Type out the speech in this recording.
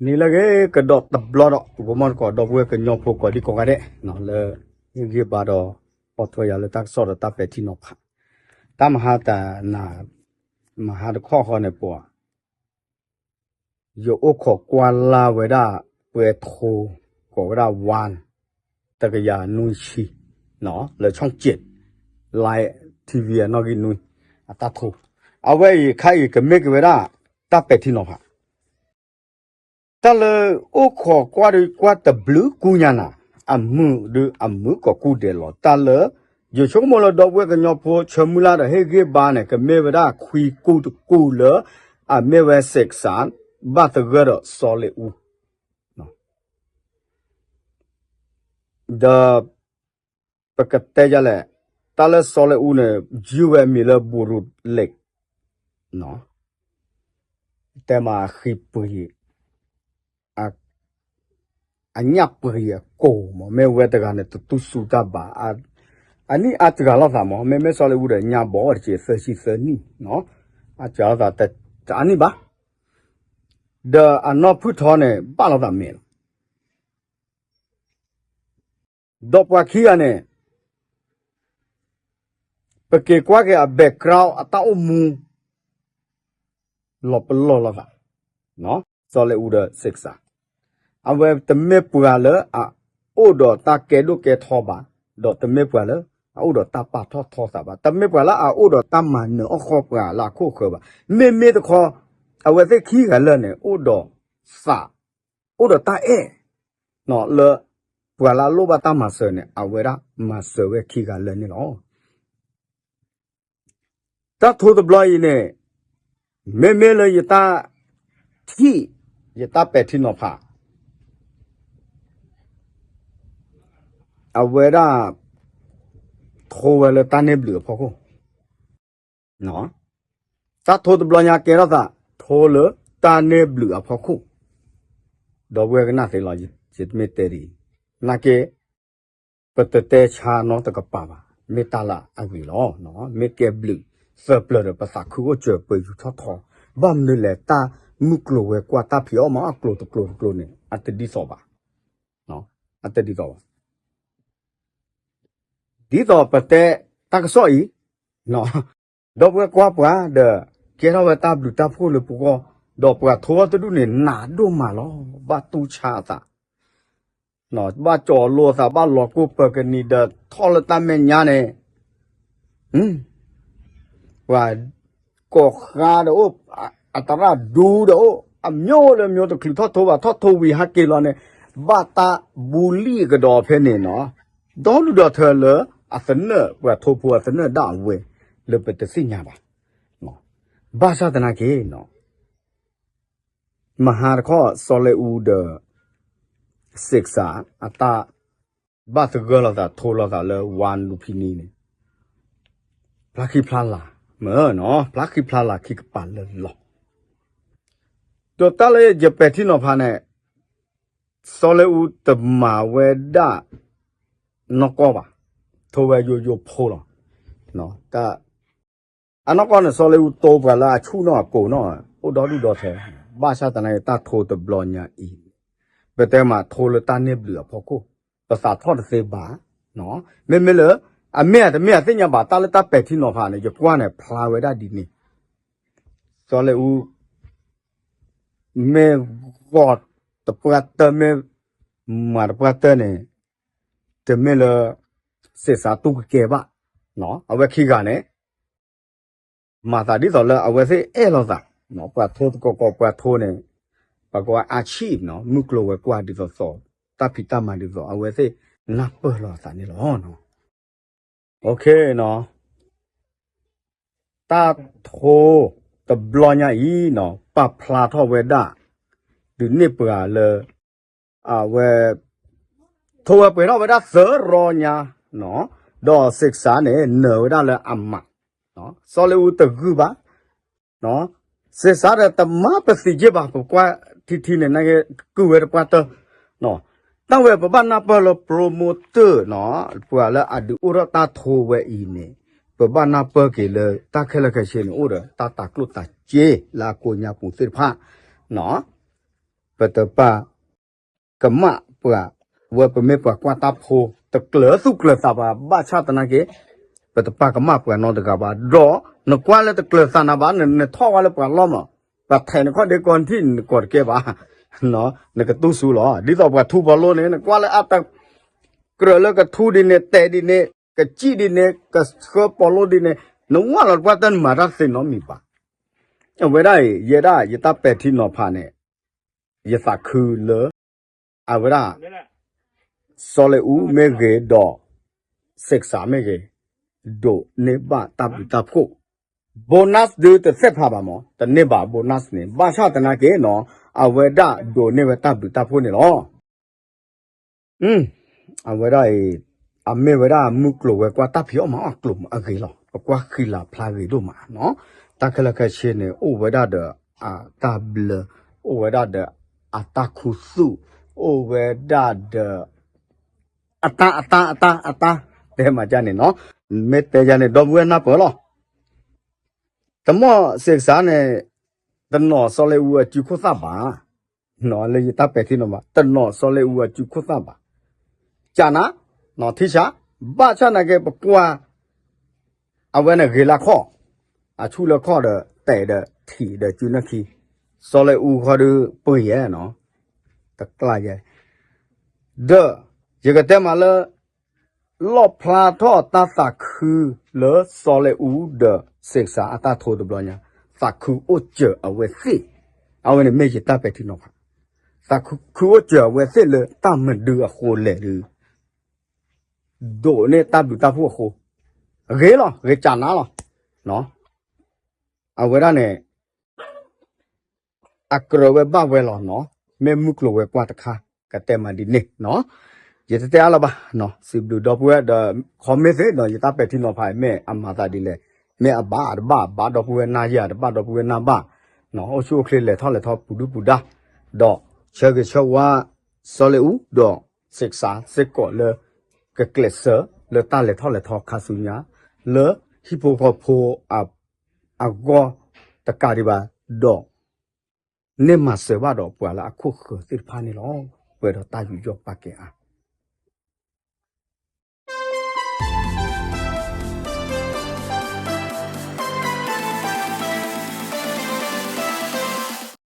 နံၤလၢအဂ့ၤ ကဒီးတဘျီဒီး ဂီၤမီၢ်တကိး ဒီပုၢ်ဝဲၢ်ကညီဖိကိးဒံကိးဂၤဒဲး လၢ ဟ့ၣ်ဂံၢ်ဘါဒီး ပိာ်ထွဲယၤလၢတၢ်ကစီၣ်ဒီးတၢ်ပဲာ်ထံနီၤဖး, တၢ်မဟါတနၤ မဟါတခီဃီန့ၣ် ပှၤ ယအိၣ်ခိးကွၢ်လၢ်ဝဲဒၣ် ပှဲၤထိ ကိးဝဲဒၣ် one တကယၤနွံဆံ လၢ ช่องเจ็ด Line TV အနီၣ်ဂံၢ်နွံ အတၢ်ထိ, အဝဲအံၤခါအံၤကမ့ၢ်က့ၤဝဲဒၣ် တၢ်ပဲာ်ထံနီၤဖး တၢ်လၢအိၣ်ခိးကွၢ်ဒီးကွၢ်တဘျုးကူညါနၤ, အမုာ်ဒီးအမုာ်ကီၢ်ကူဒဲးလီၤ. တၢ်လၢ ယဆိကမိၣ်လၢဒီပုၢ်ဝဲၢ်ကညီဖိဆၢမုၢ်လၢ်ဒီးဟ့ၣ်ဂံၢ်ဘါန့ၣ် ကမ့ၢ်ဝဲဒၣ်ခွံကူတကူလၢ အမ့ၢ်ဝဲ စ့းစး ဘၣ်သဂၢၢ်ဒီးစီၤလ့အူ ဒီး ပကတဲယလဲၣ်, တၢ်လၢစီၤလ့အူန့ၣ် ယုၢ်ဝဲအမံၤလၢ ဘူရူးလ့း တဲမးအဃံပှ့ၤ အညၣ်ပှ့ၤအကိာ်မး မ့ၢ်ဝဲတဂၤန့ၣ် တတူၢ်စူၤတၢ်ဘၣ်, အနံၣ်အါတဂၤလိာ်သးမး မ့မ့ၢ်စီၤလ့အူဒီးညါဘီတက့ၢ် သၢဆံသၢနံၣ်, အစှၤလိာ်သးတအါနံၣ်ဘၣ်, ဒီးအနီၢ်ဖုၣ်ထီန့ၣ် ဘၣ်လိာ်သးမဲာ်လီၤ. ဒီးပှၤခံဂၤန့ၣ် ပက့ၤကွၢ်က့ၤအ background အတၢ်အိၣ်မူ လီၤပလီၢ်လိာ်သး, စီၤလ့အူဒီးစ့းစး, အဝဲတမ့ၢ်ပှၤလၢအအိၣ်ဒီးတၢ်ကဲဒိၣ်ကဲထီဘၣ်, ဒီးတမ့ၢ်ပှၤလၢအအိၣ်ဒီးတၢ်ပာ်ထီၣ်ထီသးဘၣ်, တမ့ၢ်ပှၤလၢအအိၣ်ဒီးတၢ်မၤနၢၤအီၣ်ဃီပှၤလၢအခိၣ်ဃၢၤဘၣ်, မ့မ့ၢ်တခီ အဝဲသ့ၣ်ခံဂၤလၢာ်န့ၣ် အိၣ်ဒီးသး အိၣ်ဒီးတၢ်အဲၣ် လၢ ပှၤလၢအလိၣ်ဘၣ်တၢ်မၤစၢၤန့ၣ် အဝဲဒၣ်မၤစၢၤဝဲခံဂၤလၢာ်န့ၣ်လီၤ. တၢ်ထိတဘျီအံၤန့ၣ် မ့မ့ၢ်လၢယတၢ်ထံၣ် ယတၢ်ပဲာ်ထံနီၤဖး အဝဲဒၣ် ထိဝဲလၢတၢ်န့ၢ်ဘျုးအဖီခိၣ်, တၢ်ထိတဘျီညါကဲထီၣ်သး ထိလၢတၢ်န့ၢ်ဘျုးအဖီခိၣ်, ဒီပုၢ်ဝဲၢ်ကနၣ်သ့လီၤ, ယတမ့ၢ်တဲဒ်အံၤ, နာ်က့ ပတတဲဆါနီတကပၤဘၣ်, မ့ၢ်တၢ်လၢအဂ့ၤလီၤ, မ့ၢ်ကဲဘျုးသၢပျၢၤဒီး ပသးခုအိၣ်စၢၤပှဲၤယူၤထီၣ်ထီ, ဘၣ်မနုၤလဲၣ် တၢ်မုၢ်ကျိၤဝဲၤကွာ်တၢ်ဖံးအီၣ်မၤအီၣ်ကျိၤတကျိၤတကျိၤန့ၣ် အတဒ်သိးဘၣ်, အတဒ်သိးဘၣ် ဒ်သိးပတဲတၢ်ကစီၣ်အံၤ, ဒီပုၢ်ဝဲၢ်ကွၢ်ပှၤဒီး ကဲထီၣ်ဝဲတၢ်ဘျုးတၢ်ဖှိၣ်လၢပဂီၢ်, ဒီးပှၤထိအီၤတဒူၣ်န့ၣ် နးဒိၣ်မးလီၤ, ဘၣ်တူၢ်ဆါအသး, ဘၣ်ကၠီၤလိာ်အသး ဘၣ်လီၤကိၢ်ပၢၤကနံၤဒီးထီၣ်လၢတၢ်မဲာ်ညါန့ၣ် ပှၤ ကိးဃါဒီးအိၣ်, အတရၣ်ဒူဒီးအိၣ်, အမျိုးလၢမျိုး တချုးထီၣ်ထိဘၣ် ထီၣ်ထိဝံၤဟဲက့ၤလီၤန့ၣ်, ဘၣ်တၢ်ဘူလံၣ်ကဒီးဖဲန့ၣ်နီၤ, ဒီဒူၣ်ဒီထၢလၢအသနၢၣ် ပှၤထိဖိအသနၢၣ်ဒၣ်အဝဲ လၢပတသ့ၣ်ညါဘၣ်. ဘၣ်ဆၣ်သနာ်က့နီၤ မဟါတခီ စီၤလ့အူဒီး စ့းစး အတၢ်ဘၣ်သဂၢၢ်လိာ်သးထိလိာ်သးလၢ ဝါလူဖံနံန့ၣ် ဖျါခံဖျါလာ် မ့ၢ်နီၤ ဖျါခံဖျါလာ်ခံကပၤလၢလီၤ. ဒီးတၢ်လၢယပဲာ်ထံနီၤဖးန့ၣ် စီၤလ့အူတမၤဝဲဒၣ်နီၢ်ကီၢ်ဘၣ်, ထိဝဲယိယိဖိလီၤ. အနီၢ်ကီၢ်န့ၣ် စီၤလ့အူတိပှၤလၢအဆူၣ်နီၢ်အကိာ်နီၢ် အိၣ်ဒီဒူၣ်ဒီထၢ, ဘၣ်ဆၣ်သနာ်က့ တၢ်ထိတဘျီညါအံၤ ပတဲမးထိလၢတၢ်န့ၢ်ဘျုးအဖီခိၣ်, ပသးထီၣ်တသ့ဘၣ်. မ့မ့ၢ်လၢ အမ့ၢ်အတမ့ၢ်အသ့ၣ်ညါဘၣ် တၢ်လၢတၢ်ပဲာ်ထံနီၤဖးန့ၣ် ယကွၢ်န့ၣ် ဖျါဝဲဒၣ်ဒ်န့ၣ်, စီၤလ့အူ မ့ၢ်ဂီၤတပှၢ်တၢၢ် မ့ၢ်မၤတပှၢ်တၢၢ်န့ၣ် တမ့ၢ်လၢ စ့းစးတူၢ်ကကဲဘၣ်. အဝဲခံဂၤန့ၣ် မၤသးဒ်သိးလၢအဝဲသ့ၣ်အဲၣ်လိာ်သး, ပှၤထိသကိးကိးပှၤထိန့ၣ် ပှၤကိးဝဲ อาชีพ နီၤ မုၢ်ကျိၤဝဲၤကွာ်ဒ်သိးသိး တၢ်ဖံးတၢ်မၤဒ်သိး အဝဲသ့ၣ်နၢ်ပၢၢ်လိာ်သးန့ၣ်လီၤ. တၢ်ထိတဘျီညါအံၤနီၤ ပာ်ဖျါထီၣ်ဝဲဒၣ် ဒုးန့ၢ်ပှၤလၢ အဝဲ ထိဝဲပှဲၤထီၣ်ဝဲဒၣ်သၢရီညါ, ဒီးစ့းစးန့ၣ် နၢၤဝဲဒၣ်လၢအမး, စီၤလ့အူတဂုၢ်ဘၣ်, စ့းစးဒီးတမၤပသံးက့ဘၣ် ပကွၢ်ထံထံန့ၣ် နကကုၢ်ဝဲတပှၢ်တၢၢ်, တၢ်ဝဲပဘၣ်နၢ်ပၢၢ်လၢ promoter နီၤ ပှၤလၢအဒုးအိၣ်ထီၣ်တၢ်ထိဝဲအံၤန့ၣ် ပဘၣ်နၢ်ပၢၢ်က့ၤလၢတၢ်ခဲလၢာ်ခဲဆ့န့ၣ် အိၣ်ဒီးတၢ်တၤကျိၣ်တၤစ့လၢအကိးညါပူၤသ့ၣ်တဖၣ်, နီၤ ပတပာ်ကမၣ်ပှၤ, ဝဲပမ့ၢ်ပှၤကွၢ်တၢ်ဖိ တကျၢၤသူၣ်ကျၢၤသးဘၣ် ဘၣ်ဆၣ်သနာ်က့ ပတပာ်ကမၣ်ပှၤနီတဂၤဘၣ်. ဒီးနကွၢ်လၢတကျၢၤသးနၤဘၣ် နထီၣ်ဝဲလၢပှၤလီၢ်မး, ပှၤထဲးနခီၣ်ဒ့ကီနထံၣ် နကိးတကဲဘၣ်, နကတူၢ်စူၤလီၤ. ဒ်သိးပှၤထူပီၤလိန့ၣ် နကွၢ်လၢအတ ကြၢးလၢကထူဒ်န့ၣ် တဲဒ်န့ၣ် ကစံၣ်ဒ်န့ၣ် ကဆှၢပီၤလိဒ်န့ၣ် နဝၢ်လီၤတပှၢ်တၢ်နမၤတၢ်သ့နီတမံၤဘၣ်. အဝဲဒၣ်အံၤ ယဲဒၣ်ယတၢ်ပဲာ်ထံနီၤဖးန့ၣ် ယသးခုလၢ အဝဲဒၣ် စီၤလ့အူမ့ၢ်ဂ့ၤဒီး စ့းကစၢ်မ့ၢ်ဂ့ၤ ဒိးန့ၢ်ဘၣ်တၢ်ဘျုးတၢ်ဖှိၣ် bonus ဒုးတသ့ၣ်ဖးဘၣ်မး တန့ၢ်ဘၣ် bonus န့ၣ် ဘၣ်ဆၣ်သနာ်က့နီၤ အဝဲဒၣ်ဒိးန့ၢ်ဝဲတၢ်ဘျုးတၢ်ဖှိၣ်န့ၣ်လီၤ. အဝဲဒၣ်အံၤ အမ့ၢ်ဝဲဒၣ်မုၢ်ကျိၤဝဲၤကွာ်တၢ်ဖံးအီၣ်မၤအီၣ်ကျိၤမးအဂ့ၤလီၤ. ပကွၢ်ဃံလၤဖျါဂ့ၤဒိၣ်မးနီၤ. တၢ်ခဲလၢာ်ခဲဆ့န့ၣ် အိၣ်ဝဲဒၣ်ဒီးအတၢ်ဘျၢ, အိၣ်ဝဲဒၣ်ဒီးအတၢ်ခူသူၣ်, အိၣ်ဝဲဒၣ်ဒီး အတၢ်အတၢ်အတၢ်အတၢ် တဲမးကန့ၣ်နီၤ. မ့ၢ်တဲယၤန့ၣ် ဒီပုၢ်ဝဲၢ်နၢ်ပၢၢ်လီၤ. တမ့ၢ်စ့းကစၢ်န့ၣ် တနီၣ်စီၤလ့အူအစုခိၣ်သၣ်ဘၣ်, လၢယတၢ်ပဲာ်ထံနီၤဖး တနီၣ်စီၤလ့အူအစုခိၣ်သၣ်ဘၣ်. ကနၤ, ထံဆး, ဘၣ်ဆၣ်သနာ်က့ပကွၢ် အဝဲန့ၣ်ဂ့ၤလၢခီၣ်, အဆူၣ်လၢခီၣ်ဒီး တဲာ်ဒီးထံၣ်ဒီးစုနၢ်ခံ, စီၤလ့အူဃီဒုးပှ့ၤယဲနီၤ, တကျါယဲ, ဒီး ယကတဲမးလၢ လီၣ်ဖျါထီၣ်တၢ်သးခုလၢစီၤလ့အူဒီး စ့းကစၢ်အတၢ်ထိတဘျီညါ, သးခုအိၣ်စၢၤအဝဲသ့ၣ်, အဝဲန့ၣ်မ့ၢ်ယတၢ်ပဲာ်ထံနီၤဖး, သးခုအိၣ်စၢၤအဝဲသ့ၣ်လၢတၢ်မနုၤအဃိလဲၣ်ဒုး ဒိးန့ၢ်တၢ်ဘျုးတၢ်ဖှိၣ်အဃိ, ဂ့ၤလီၤ ဂ့ၤကနၤလီၤ, အဝဲဒၣ်န့ၣ် အကြၢးဝဲဘၣ်ဝဲလီၤနီၤ, မ့ၢ်မုၢ်ကျိၤဝဲၤကွာ်တခါ ကတဲမးဒ်န့ၣ်နီၤ, ယတတဲအါလၢၤဘၣ်, စံးဘျုးဒီပုၢ်ဝဲၢ်ဒီး comment သ့ၣ်နီၤ, ယတၢ်ပဲာ်ထံနီၤဖးမ့ၢ်အမၤသးဒ်လဲၣ်, မ့ၢ်အဘၣ်အတဘၣ် ဘၣ်ဒီပုၢ်ဝဲၢ်နၢ်ယၤတဘၣ်ဒီပုၢ်ဝဲၢ်နၢ်ဘၣ်, အိၣ်ဆူၣ်အိၣ်ချ့လဲၤထီၣ်လဲၤထီပူၤဒုပူၤဒါ, ဒီးဆၢဂ့ၤဆၢဝါ စီၤလ့အူဒီး စ့းကစၢ်စ့ၢ်ကီးလၢ ကကျဲးစၢးလၢတၢ်လဲၤထီၣ်လဲၤထီခါဆူညါ လၢဟံၣ်ဖိဃီဖိအဂီၢ်တကးဒံးဘၣ်, ဒီး န့ၢ်မၤစၢၤဘၣ်ဒီးပှၤလၢအခိၣ်ဃၢၤသ့ၣ်တဖၣ်န့ၣ်လီၤ. ပှဲၤဒီးတၢ်ယူးယီၣ်ပာ်ကဲအါ,